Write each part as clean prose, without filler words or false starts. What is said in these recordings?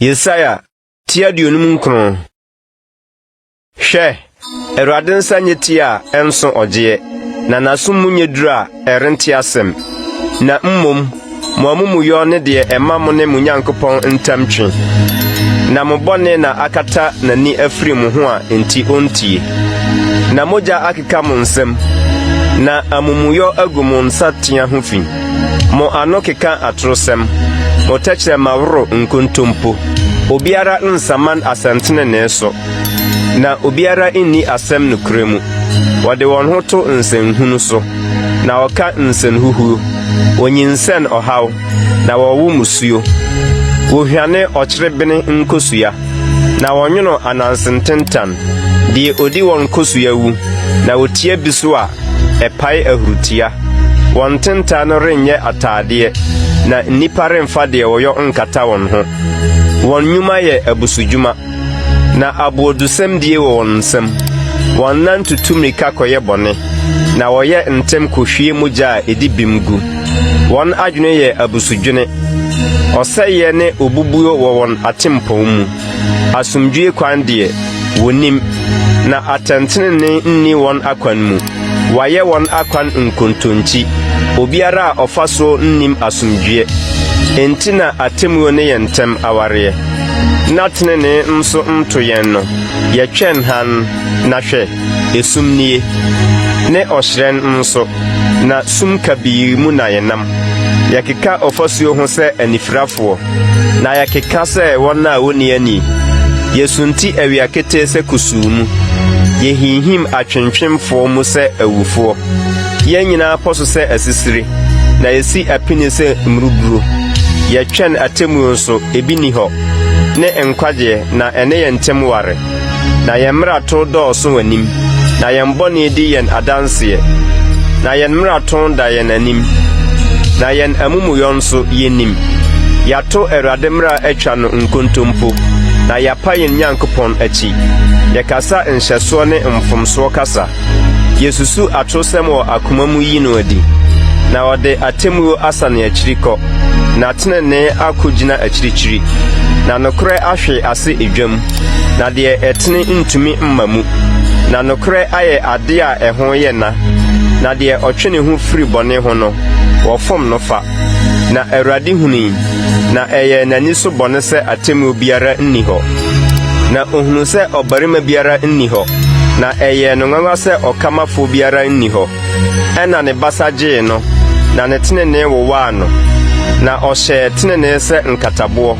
Yesaia ti 59. Hwɛ, Awurade nsa nyɛ tia a ɛnso ɔgyeɛ, na n'aso mu nyɛ duru a ɛrente asɛm. Na mmom mo amumuyɔ ne deɛ ɛma mo ne mo Nyankopɔn ntam twe, na mo bɔne na akata n'ani afiri mo ho a enti ɔntie. Na mogya akeka mo nsam, na amumuyɔ agu mo nsatea ho fi. Mo ano keka atorosɛm, mo tɛkyerɛma woro nkontompo. Obiara nsaman asɛntenenee so, na obiara nni asɛm nokorɛ mu. Wɔde wɔn ho to nsɛnhunu so, na wɔka nsɛnhuhuo. Wɔnyinsɛn ɔhaw, na wɔwo mmusuo. Wɔhwane ɔkyerebene nkosua, na wɔnwono ananse ntentan. Deɛ ɔdi wɔn nkosua wu, na wɔtia bi so a, ɛpae ahuritia. Wɔn ntentan no renyɛ ataadeɛ, na nnipa remfa deɛ wɔyɔ nkata wɔn ho. Wɔn nnwuma yɛ abusudwuma, na aboodosɛmdie wɔ wɔn nsam. Wɔn nan tutu mmirika kɔyɛ bɔne, na wɔyɛ ntɛm kɔhwie mogya a ɛdi bem gu. Wɔn adwene yɛ abusudwene. Ɔsɛeɛ ne obubuo wɔ wɔn atempɔn mu. Asomdwoe kwan deɛ, wonnim, na atɛntenenee nni wɔn akwan mu. Wɔayɛ wɔn akwan nkontonkyi, obiara a ɔfa soɔ nnim asomdwoeɛ. Enti na atemmuo ne yɛn ntam awareɛ, na tenenee nso nto yɛn no. Yɛtwɛn hann, na hwɛ, esum nie, ne ɔhyerɛn nso, na sum kabii mu na yɛnam. Yɛkeka ɔfasuo ho sɛ anifirafoɔ, na yɛkeka sɛ wɔn a wonni ani. Yɛsunti awia ketee sɛ kusuu mu. Yɛhinhim atwentwemfoɔ mu sɛ awufoɔ. Yɛn nyinaa pɔ so sɛ asisire, na yɛsi apini sɛ mmuruburo. Yɛtwɛn atemmuo nso, ebi nni hɔ, ne nkwagyeɛ, na ɛne yɛn ntam ware. Na yɛn mmarato dɔɔso w'anim, na yɛn bɔne di yɛn adanseɛ. Na yɛn mmarato da yɛn anim, na yɛn amumuyɔ nso, yɛnim. Yɛato Awurade mmara atwa no nkontompo, na yɛapa yɛn Nyankopɔn akyi. Yɛkasa nhyɛsoɔ ne mfomsoɔ kasa. Yesusu atosɛm wɔ akoma mu yi no adi, na ɔde atemmuo asane akyiri kɔ, na tenenee akɔgyina akyirikyiri, na nokorɛ ahwe ase edwam, na deɛ ɛtene ntumi mma mu, na nokorɛ ayɛ adeɛ a ɛho yɛ na, na deɛ ɔtwe ne ho firi bɔne ho no, wɔfom no fa. Na Awurade hunui, na ɛyɛɛ n'ani so bɔne sɛ atemmuo biara nni hɔ. Na ohunuu sɛ ɔbarima biara nni hɔ, na ɛyɛɛ no nwanwa sɛ ɔkamafoɔ biara nni hɔ. Ɛnna ne basa gyee no, na ne tenenee wowaa no. Na ɔhyɛɛ tenenee sɛ nkataboɔ,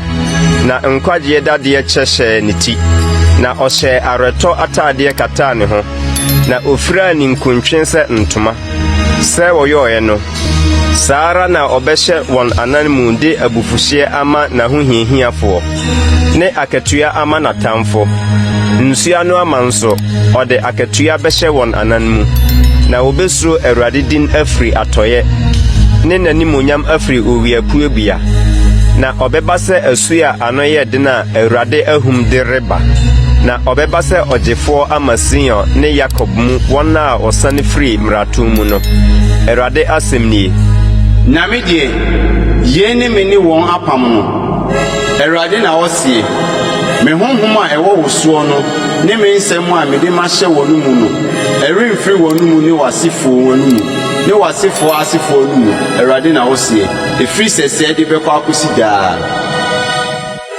na nkwagyeɛ dadeɛ kyɛ hyɛɛ ne ti. Na ɔhyɛɛ awerɛtɔ ataadeɛ kataa ne ho, na ofiraa ninkuntwe sɛ ntoma. Sɛ wɔyɔeɛ no, saa ara na ɔbɛhyɛ wɔn anan mu de abufuhyeɛ ama n'ahohiahiafoɔ, ne akatua ama n'atamfo. Nsuo ano ama nso, ɔde akatua bɛhyɛ wɔn anan mu. Na wɔbɛsuro Awurade din afiri atɔeɛ, ne n'animuonyam afiri owiapuebea. Na ɔbɛba sɛ asuo a ano yɛ den a Awurade ahum de reba, na ɔbɛba sɛ ɔgyefoɔ ama Sion ne Yakob mu wɔn a wɔsane firii mmarato mu no. Awurade asɛm nie. Na me deɛ, yei ne me ne wɔn apam no, Awurade na ɔseɛ, Me honhom a ɛwɔ wo soɔ no ne me nsɛm a mede mahyɛ wɔn mu no, ɛremfiri wɔn mu ne w'asefoɔ anomu, ne w'asefoɔ asefoɔ anomu, Awurade na ɔseɛ, ɛfiri sɛsɛɛ de bɛkɔ akɔsi daa.